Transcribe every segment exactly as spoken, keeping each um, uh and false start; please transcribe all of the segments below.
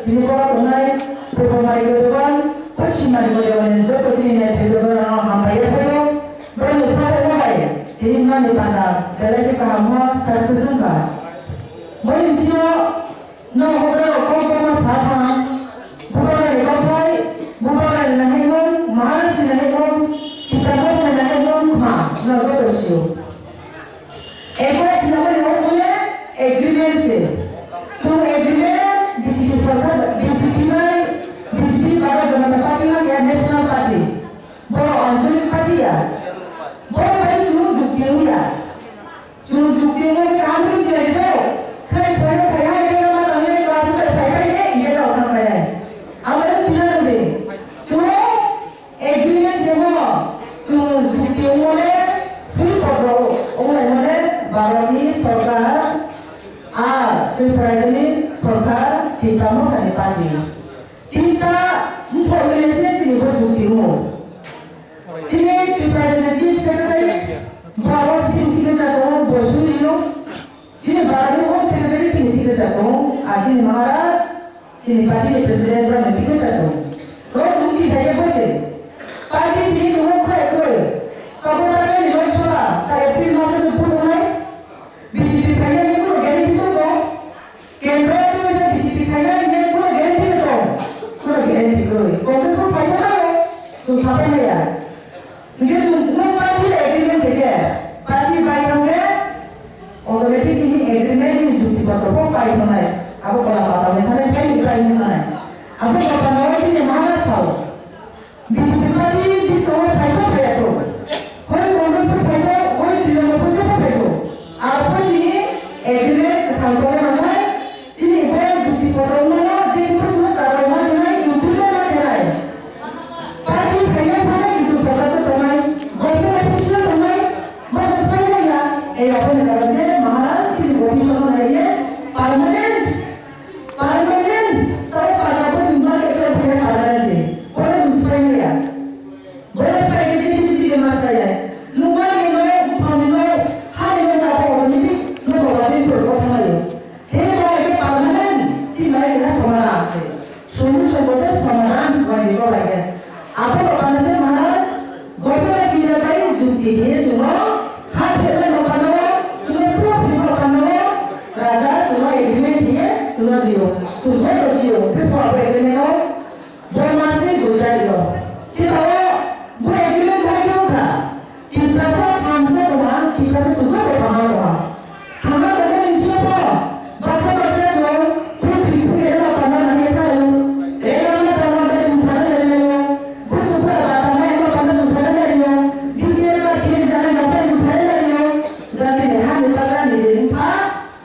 Tini borok wngnai Purbo Mari Godeban, Poschim Mari Godeban ni joto tini naithai joto no hambai ya phaio. Borok ni sabai no bai tini mani panda belai khe kaham o success wngkha. Boni bisingo no borok kok bangma sa thang, Bubagra ni kokthai, Bubagra ni nahaimung, Maharaj ni nahaimung, Tipra Motha ni nahaimung kha no joto sio. Eko hinamani hokmole agreement se. Chung agreement B J P sarkar, B J P bai, B J P Bharat Janata Party bai ya National Party. Boro Anchalik Party ya. Boro bai chung jukti wngya. Chung jukti wngwi kaham khe chiyari bo. Khai phai phai hai khe ma tangle class bai phai phai khe india jao thang phai hai. Amai china rwdi. Chung Agreement khe mo chwng jukti wngmole swi kokrok wnglaimole Bharatni sorkar a Tripura rajyoni sorkar Tipra Mothani party. Tinta wngthok wnglaise tini bo jukti wngo. Chini Tripura rajyoni chief secretary Bharat tini signature tongo bo swi rino. Chini Bharatni home secretary tini signature tongo. A chini Maharaj Chini party ni president rok ni signature tongo. Rok chwng chi thaiya bo se. Party tini tongo khwlai khwlai. Tabuk ta ni Lok Sabha ta April maso ni vote wngnai. B J P phainai ni kuno guarantee tongo. Kendro tini se B J P phainai ni kuno guarantee tongo. Kuno guarantee kwrwi. Congress bo phainai o. Chwng sapai maya. Hingke chwng kunu party bai agreement khe khe, party bai thang khe, automatic nini agreement ni jukti potro bo pai thangnai, abo kola pata bai thangnai, pai ni pai ni thangnai. Abo kola pata bai chini mana sao. B J P party bisingo pai thok pai thok. Hoi Congress pai thok, hoi Trinamool pai thok pai thok. Abo chini agreement thang khe manai, Chini bo jukti kotor mano je kiphilwi chwng tarwk ma tongnai, U P le ma tongnai. Party phainai phainai kintu sorkar to tongnai, government office le tongnai, bono sai nai ya. Ei aphano kabar je Maharaj chini office no nai ye permanent, permanent tabo pada bo chwng ma khe sai phainai permanent je. Bono chwng sai nai ya. Bono sai khe J C B twi ma sai ya. Nukmani no, buphangni no, hani no ta bo ni no bo ni bo ko thangai. He bo ke permanent chi mai na somadan ase. Solution bote somadan wani ko bai. Apo ko panse Maharaj, government of India bai jukti he juno, kha khela no pano, juno proof he no pano, raja juno agreement he juno dio. Juno to sio, before agreement no, Bormasni Gujario. Kitao bo agreement bai khe wngkha. Tiprasa thamsa tongma, Tiprasa tongma bo tama tongma. Tama tongma ni siyabo basa basa jong phuti phuti ela panda nani khayo. Rela ma tama bai tong sana jani yo. Butu pura ba tama ema panda tong sana jani yo. B P L ba kiri jana yo bai tong sana jani yo. Jati ni hani pala ni jeni pha.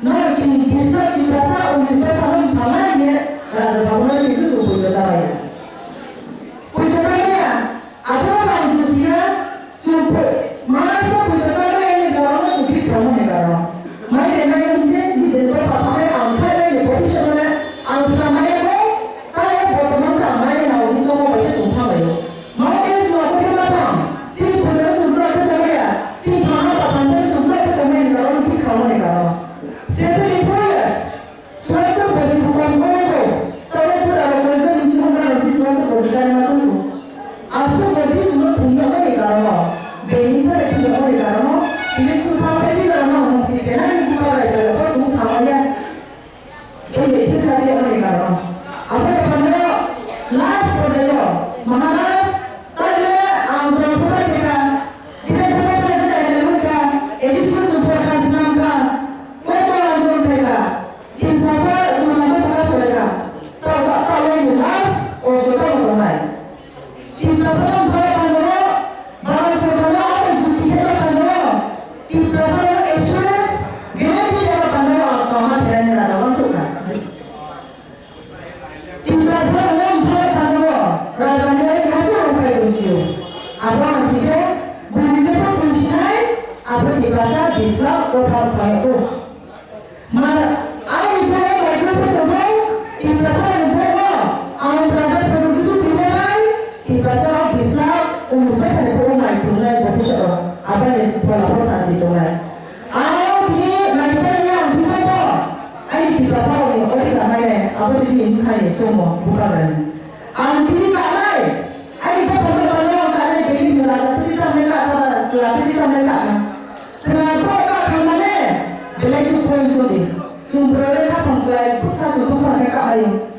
Noro chini Biswa Tiprasa Uniswa Thaman Thamai ye Raja Thaman ni Lutu Bujo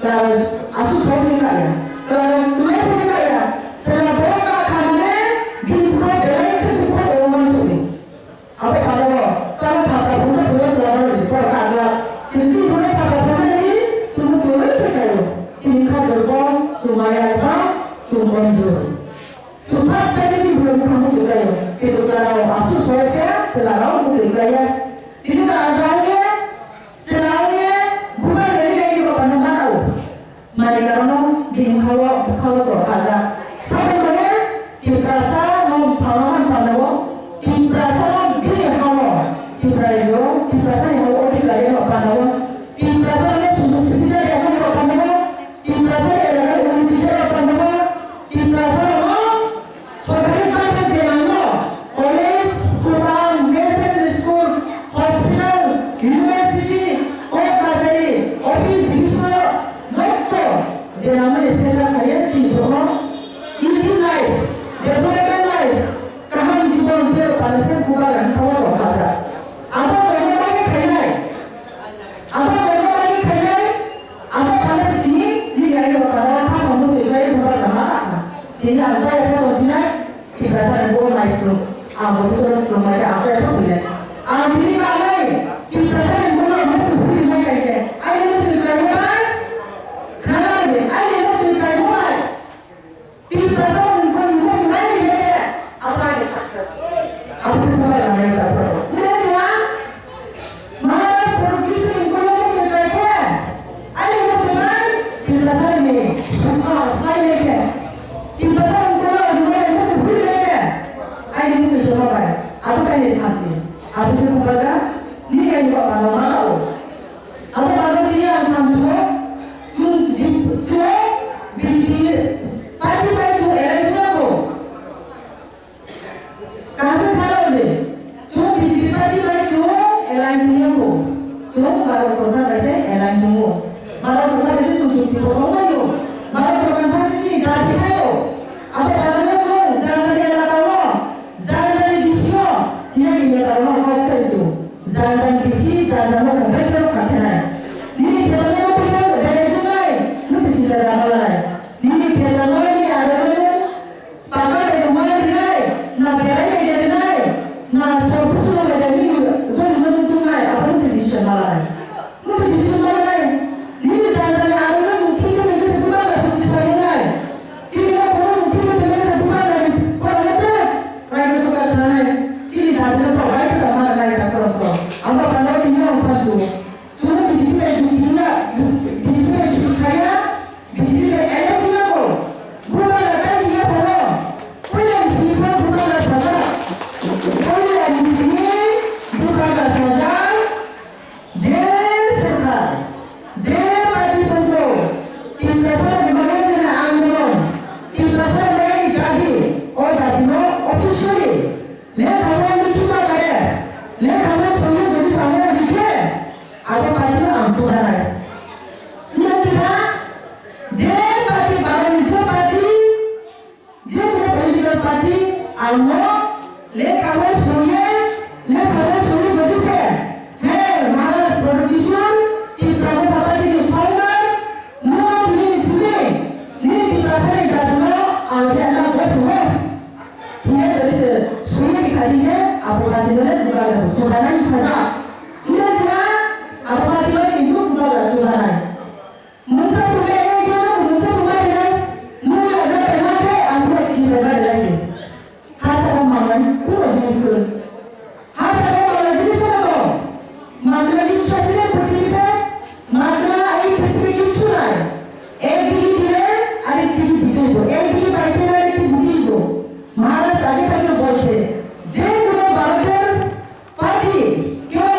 Class aswk sok se kaya. Class twelve se kaya. Chwla bo ka khamane bini bukhuk belai khe bukhuk o man suni. Abo phalao tamo thapra phunsa phunsa chwla rok ni por ka agla. Kintu chini phunsa thapra phunsa ni chwng twrwi thwi khaio. Chini kha jor bo chwng maya ba chwng bondur. Chwng thak sai chini phunsa bukhuk bukhuk khaio. Kintu class aswk sok se chwla rok bukhuk kaya. Tini ba ajang ye Chwla wngwi bubagra ri lai ri bapano ma tao. Mani karono bini ha-o bwkha-o jora kha jak. Sabo mane Tiprasa no buphango ma pano. Tiprasa no bini ha-o. Tiprasa ni ha-o odhikar rw pano. Tiprasa no sunduk sunduk rw pano. Tiprasa ni elaka unnoti rw pano. Tiprasa no Sorkari bangkha je nangno, college, swkang, national school, hospital, university, court kachari, office, division, jotto je nangno sela khaiya chini borokno easy life, development life, kaham jibon tei pharsa bubagrani khabar rok kha. Abo joto bagwi khainai, abo joto bagwi khainai, abo pharsa tini, tini ani baparo kha phamu twi khlai bubagrama kha. Tini ang chaya khe tongsinai, Tiprasa ni bo mai sung, ang bo biswas sung mai ang chaya khe tongsinai. Ang tini kanai, Tiprasa ni bo no mo tu phuri mai kai khe, ani mo tu khlai mo bai, khana ni, ani mo tu khlai mo bai. Tiprasa ni bo ni mo tu mai ni khe, abo ni success. Abo tu mo bai nai ta bro. Ni chwa, Maharaj production ni bo mo tu khlai khe, ani mo tu mai, Tiprasa ni, sung, ah, sai ni khe. Tiprasa ni bo ni mo tu phuri mai khe, ani mo tu joma bai. Abo sai ni santi. Abo tu mo bai, ni ani mo bai ma o. Abo bagwi tini ang samsukgo, chwng jip-, chwng B J P party bai chwng alliance wngya kho. Kaham khe kha rw di. Chwng B J P party bai chwng alliance wngya kho. Chwng Bharat Sarkar bai se alliance wngo. Bharat Sarkar bai se chwng chukti bo wnglaio. Bharat Sarkar bai se chini dabi khaio. Abo bagwi chwng jani jani elaka o Jani jani bisingo tini ani neta rokno kok sai tu. Jani jani bisi, jani jani rok mobile rok kha khenai. Nini kheto no khe berai tunai, musi chinta rama lai. Nini kheto no ni aro no paka de mo rinai, na berai de rinai, na sorbu suno de ni joni no tunai, apa musi decision malai. Musi decision malai. Nini jani jani aro no tu kike kike buka ka suti sai nai. Chini no kono tu kike kike buka ka kono no Raja Sarkar khanai, chini dabi no provide kama nai ta korom ko. Amba pano tini ang sanju. Chunu B J P bai jukti na, B J P bai jukti kaya, B J P bai alliance na ko. Buka na ta chiya kono. Koila ni sini buka na saja. Koila ni sini buka na saja. Je sorkar, je party photo, Tiprasa ni bagwi jani andolon, Tiprasa ni bagwi dabi, o dabi no officially lekha o likhi ta kare, lekha o songwi jodi samung rikhe, abo party no ang chubanai. Wngkha chikha, je party bagwi je party, Jekunu political party ang no lekha bai swiye, lekha bai swiye jodi se, he, Maharaj Production, Tipra Motha Party ni founder, no tini ni simi, nini Tiprasa ni jati no ang khe na bo swiye. Hinya jodi se swiye ni khadi khe, abo party no le bubagra chubanai sajak. Hinya jora abo party no kintu bubagra chubanai. Mungsa sumai nai khe no mungsa sumai nai. Nung ya na khe na khe ang khe si ba ba nai. Hasa ko mangan kuno jinis ko. Hasa ko mangan jinis ko to. Magna jinis ko sile purthimbi te. Magna ai purthimbi jinis ko nai. Ek digi dile ari digi digi ko. Ek digi bai dile ari digi digi ko. Maharaj age thangwi bolse, je kono Bharoter party, kebo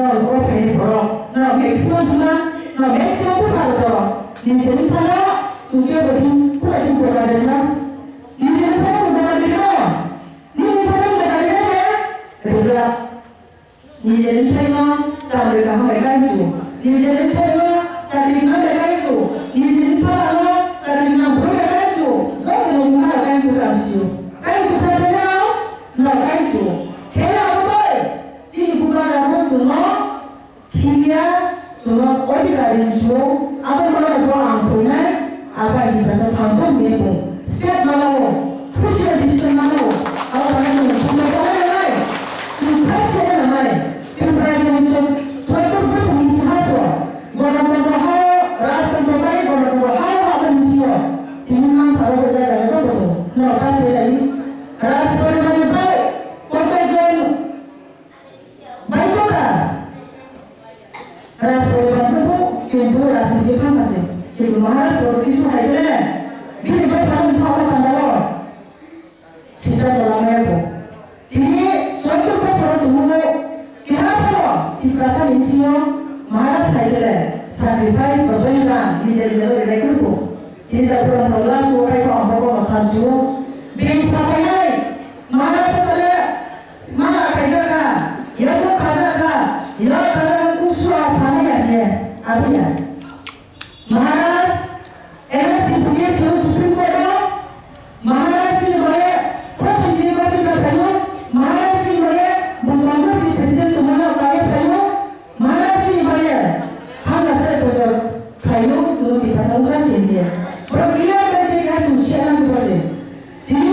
Norok bo phaini borok. Norok maximum thangma, norok maximum bo kha borok. Nijeni thangma, chwng khe bo di, kura di borok rwma. Nijeni thangma chwng borok rwma. Nini thangma borok rwma de, rwma. Nijeni thangma, chakri kaham bai kai tu. Nijeni thangma, chakri kaham bai kai tu. Nijeni thangma, chakri kaham bai kai tu. Joto ni mungha kai tu, kai tu. Kai tu, kai tu, kai tu. Norok kai tu. He abo koi. Chini bubagra bo chwngno phiya, chwngno odhikar rinw, abo borok bo ang khuinai, aphai ni bwsa thangthong hinwi bung step mano, crucial decision mano, abo borok ni thangthong khlai nangnai, chwng kha se nangnai, Tripura ni chwng chwng bwswk ni itihas o, Ganatantro ha, Rajtantro bai Ganatantro ha, abo ni sio, tini mang pharo bo lai lai joto, no kha se lai, Rajparibar ni bai, koto jon, Bai kok kha. Rajparibar bo kintu rajniti phan ase. Kintu Maharaj bo kisu hai khe bini bai phan phan phan phan. Sita tola maya bo. Tini chwng chwng bosor tumugo keha phano Tiprasa ni bisingo Maharaj hai khe sacrifice ba balidan nijor nijor rai khe bo. Tini da pura pura last wo kai ko ambo ko san chu. Bini sapai nai. Maharaj kale Mala khaijak kha, yakno khajak kha, yak khajak kha, kusua sanai ya khe, abiya. Maharaj, M S C P S Supreme Court o, Maharaj ni baye, Pratham Jini Party ka phaio, Maharaj ni baye, bo Congress ni President tongmani o kaiye phaio, Maharaj ni baye, hamya se kotor phaio, tunu Tiprasa ungkha khe. Boro clear khe khe khe tung siya nang baje. Tini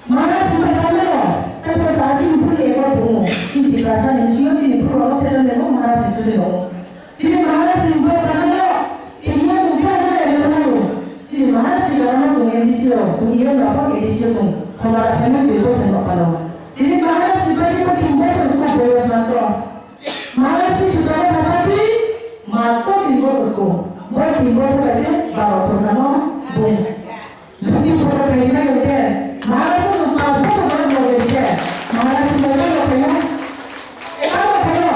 Maharaj ni bai tangmano, tei bo sa chini bwrwi ekor bungo. Chini Tiprasa ni sio chini bwrwi rok settlement rok Maharaj ni chini rok. Chini Maharaj ni bai tangmano, tini yo chwng khe nai nai rok nai. Chini Maharaj ni rok no chwng M D C rok, chwng M P rok A D C rok chwng khoma da phaimani twi bosong rok phano. Tini Maharaj ni bai tini bosong rok boyos matro. Maharaj ni Tiprasa party matro tini bosong rok. Bo tini bosong bai se baro sorkar no bung. Jodi boro khaina yokhe, Maharaj no pas bochor bono logoi khe, Maharaj no logoi khaina. Eba bo khaino.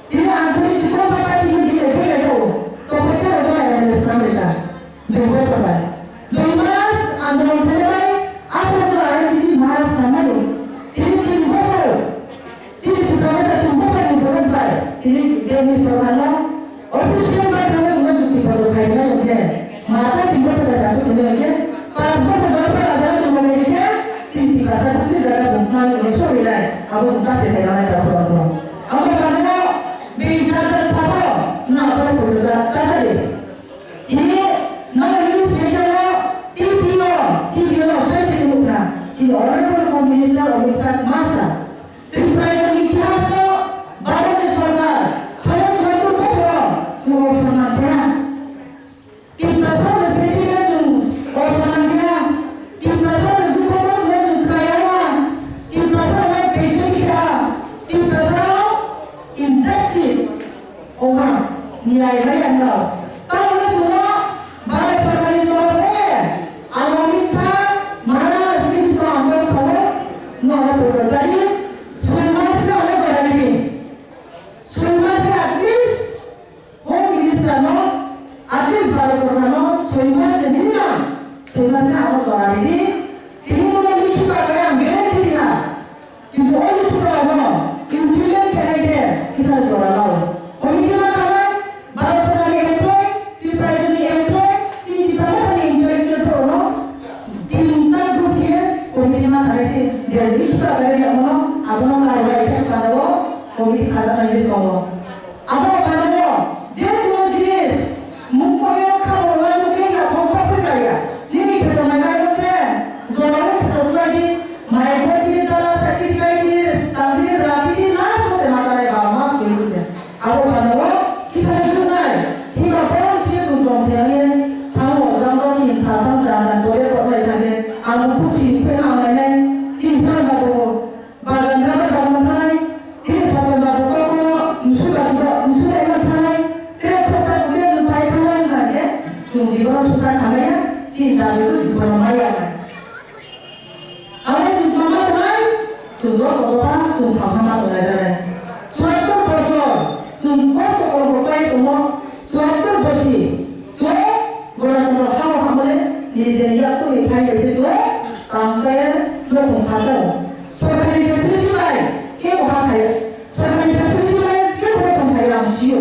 Tini ang jodi chikon sa pati ni bile bile do, to pete ro do M L A samrita. Dui bochor bai. Dui mas andolon khaina bai, apo no arai bisi Maharaj khaina yo. Tini tin bochor. Chini Tripura Motha chwng bwsakni borok bai tini Delhi sorkarno official bai thangwi chwngno chukti bodol khairwknai hwnkhe, matha tin bosor bai kasuk hwnwi hwnkhe, panch bosor bai phai rajak chwng manwi hwnkhe, chini Tiprasa bwtwi jaga bumthang chwngno sorilai, abo chwng kachi khairoknai tabuk borokno. Abo kanjano bini jat jat sabo no aphano photo jat kathari. Tini no news media o, T V o, T V o no sai sai nukha. Chini Honorable Home Minister Amit Shah ma sa, Tripura ni itihas o Bharat ni sorkar, phano chuatur bosor o chwng o sorman kha. Tiprasa ni safety no chwng o sorman kha. Tiprasa ni dukho kosto no chwng kaya ma. Tiprasa no bejoni kha. Tiprasa no injustice. Oha, niyai bai ang rao. Tamo chwngno Bharat sorkarni torof hwnwi ang Amit Shah Maharaj ni bising ang sawo, nono photo jani, soi mas no ano jora ridi. Soi mas ni at least Home Minister no, at least Bharat sorkar no soi mas ni minimum, soi mas ni ano jora ridi. Tini nono likhi bagwi ang guarantee riha. Kintu o YouTube rok no implement khe nai khe kisa jora lao. Committee ma khanai, Bharat sorkar ni employee, Tripura Rajya ni employee, chini Tripura Motha ni intellectual rok no tin ta group khe committee ma khanai se je list ta kare ya mono abono ma rai sa khanai o committee khajaknai ni songo. Abo khanai o je kuno jinis mukmani o khamoro ma chukya ya phone pa phikra ya. Nini kheto nai kaibo se, jora o kheto chulai di, mai bo bini jala sakri kai di, tamni rapi di, last o se ma jalai ba ma sui se. Abo pano o kisa ni chunai, himba borom si tung tong se ani, thang o jang jang ni sa thang jang jang bole bole thang e, ang buti ni khe ang nai nai, tin thang ba bo, Bagan raba bagan thanai, chini sapan ba bokol ko, msura kiba, msura ina thanai, tre khosa kule pai thanai hwnba khe, chwng jibon thusa khamaya, chini dabi ko jibon maya nai. Abo chwng mama thanai, chwng jo kotoba, chwng pha mama thanai thanai. Chuatur bosor, Kosto kormo pai tongo, chwng khe bosi, chwng gora gora hamo hamole, nijeni yakurni phai bai se chwng, tang chaya, nokhung khasao. Sorkarni facility bai, kebo ha khaio. Sorkarni facility bai, kebo nokhung khaio ang sio.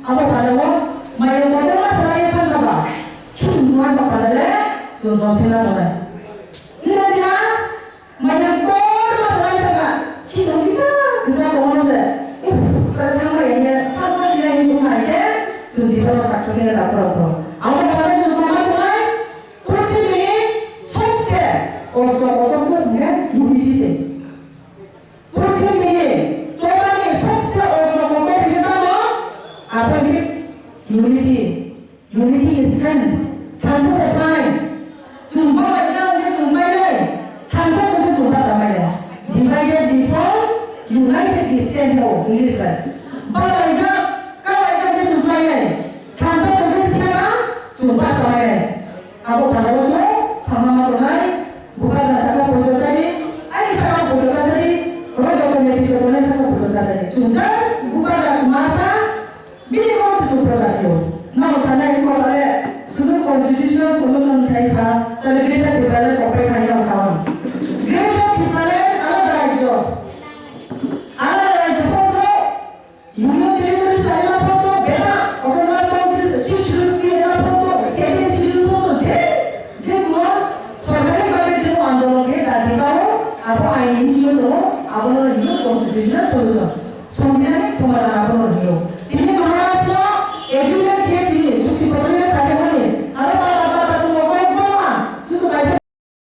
Abo phalao, maya kotorma salai thangkha ba, khini nuwa ba phalale, chwng jom sena tongnai. Wngkha jiha, Maya kor ma salai thangkha, khito kisa kisa tongo se. Uff, kare thangma ya ya, thangma sila ya ya thangma ya, chwng jibon saksa khe da koro koro. Amo kare chwng ma ma tongnai, purthimini sobse kosto kotor khe hwnkhe unity se. Purthimini chobani sobse kosto kotor hwnkhe tamo, abo hwnkhe unity. Unity is strength. Thansa se pai. Chwng balaijak hwnkhe chwng painai. Thansa hwnkhe chwng basa painai. Divided we fall, united we stand ho. English bai. Balaijak, kalaijak hwnkhe chwng painai. Thansa hwnkhe phiya chwng basa painai. Abo phalao chwng thangma ma tongnai. Bubagra saka poito chari, ani saka poito chari, oro joto meti joto nai saka poito chari. Chwng just bubagra masa Bini kok se chwng project yo. Nang sanai kok ale sudu constitutional solution sai sa, tale Greater Tipraland kok pai thani ang sa. Greater Tipraland alada rajyo. Alada rajyo kok to Union Territory sai ma kok to bela autonomous council six schedule ki ma kok to seven schedule kok to de je kuno sorkari bhabe je andolon ke dabi kao abo ain sio to abo no new constitutional solution. Songkhe somadan abono